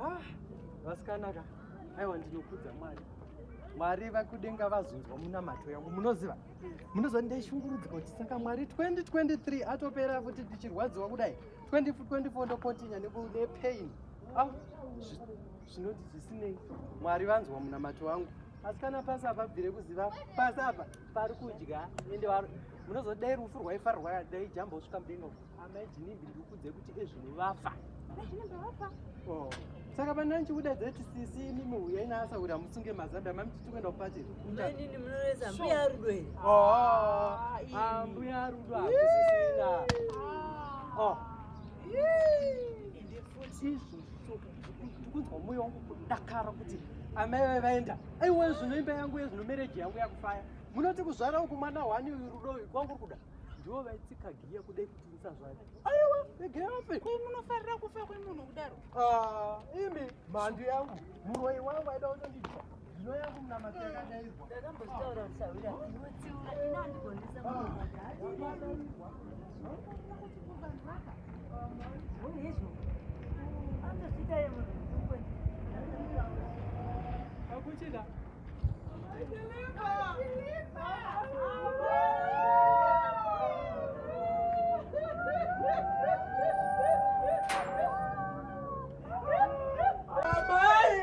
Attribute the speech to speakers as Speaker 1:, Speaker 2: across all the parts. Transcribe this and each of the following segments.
Speaker 1: Ah, vasikanaka, aiwa, ndinokudza Mwari. Mwari vakudenga vazonzwa munamato yangu. Munoziva, munoziva ndaishungurudzika kuti saka Mwari 2023 atopera futi ndichirwadziwa kudai, 2024 ndokontinya nepain. Ah, zvinoti zvisinei, Mwari vanzwa munamato wangu. Asi kana pasi apa bvire kuziva pasi apa pari kudya, ende munozodai rufu rwaifarirwa dai jamba usvika mudenga. Amai Jinimbi, ndikudze kuti ezvino vafa. Oh. Saka pana ndichikudaidzai kuti sisi, imimi huyai naasahwira musunge mazambi amami titi kuenda kupati.
Speaker 2: Mainini, munoreza mbuya Rudo here?
Speaker 1: Oh, ah, mbuya Rudo hakusisina. Oh.
Speaker 2: Ende futi
Speaker 1: Izvozvo ndikunzwa mwoyo wangu kudakara kuti amai vai vaenda. Aiwa, zvino imba yangu yezvino, marriage yangu yakufaya. Munoti kuzvara uku mwana hwani uyu, Rudo uyu kwangu uri kuda. Ndivo vaitsika giya kudai kuti ndisazvare. Aiwa, regai vafe.
Speaker 3: Ko munofarira kufa kwemunhu kudaro?
Speaker 1: Ah, imi mhandu yangu, muroi wangu aida kutondidya. Zvino yangu munamato yakadairwa.
Speaker 2: Ndakambozvitaura kuti sahwira inotsiura ino handigondesa munhu. Hezvo andozviita ye munhu.
Speaker 1: Hakuchina. Amai!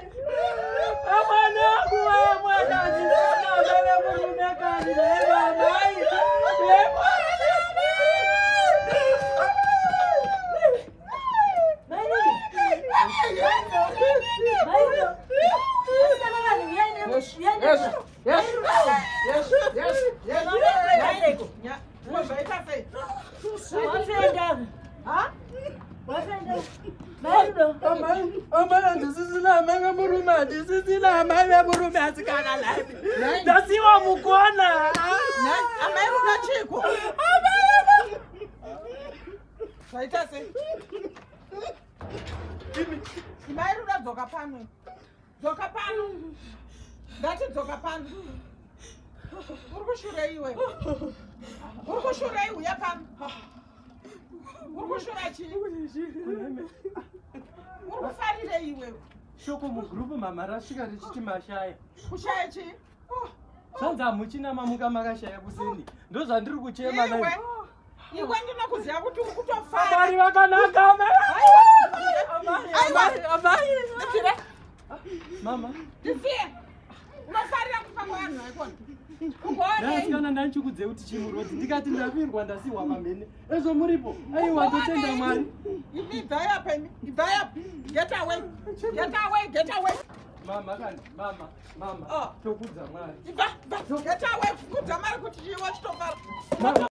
Speaker 1: Mwanangu, we mwana, ndinoda amai vemurume kani, naye amai. We mwana!
Speaker 2: Mainini, Mairudo, asikana, vanhu uyai.
Speaker 1: Yes,
Speaker 3: Zvaita sei?
Speaker 2: Wafenda, wafenda, Mairudo.
Speaker 1: Amai, amai, handisisina amai vemurume, handisisina amai vemurume, asikana laivi. Ndasiwa mukona.
Speaker 3: Amai Rudo, chiko zvaita sei? Imai Rudo, dzoka pano, dzoka pano, ndati dzoka pano. Uri kushurei iwe? Uri kushurei? Uya pano. Uri kushura chii? Uri kufarirei iwewe?
Speaker 1: Shoko mugrupu mama rasvika richiti mashaya.
Speaker 3: Kushaya chii?
Speaker 1: Zvanzi hamuchina, mamuka makashaya kuseni. Ndozvandiri kuchema.
Speaker 3: Iwe, iwe, ndinokuziva kuti uri kutofara.
Speaker 1: Mwari vakanaka, amai.
Speaker 3: Aiwa.
Speaker 1: Amai.
Speaker 3: Ndibvire.
Speaker 1: Mama.
Speaker 3: Ndisiye. Unofarira kufa kwevanhu aikona ugoonei?
Speaker 1: Ndasikana, ndanchikudze kuti chimurodzi ndikati ndafirwa, ndasiwa pamhene. Ezvo muripo. Aiwa, totenda Mwari.
Speaker 3: Imi, ibvai apa, imi, ibvai apa. Get away, get away, get away.
Speaker 1: Mama kani, mama, mama.
Speaker 3: Oh.
Speaker 1: Tokudza Mwari.
Speaker 3: Ibva, ibva, get away. Kudza mari kuti chiiwe chitofara.
Speaker 1: Mama.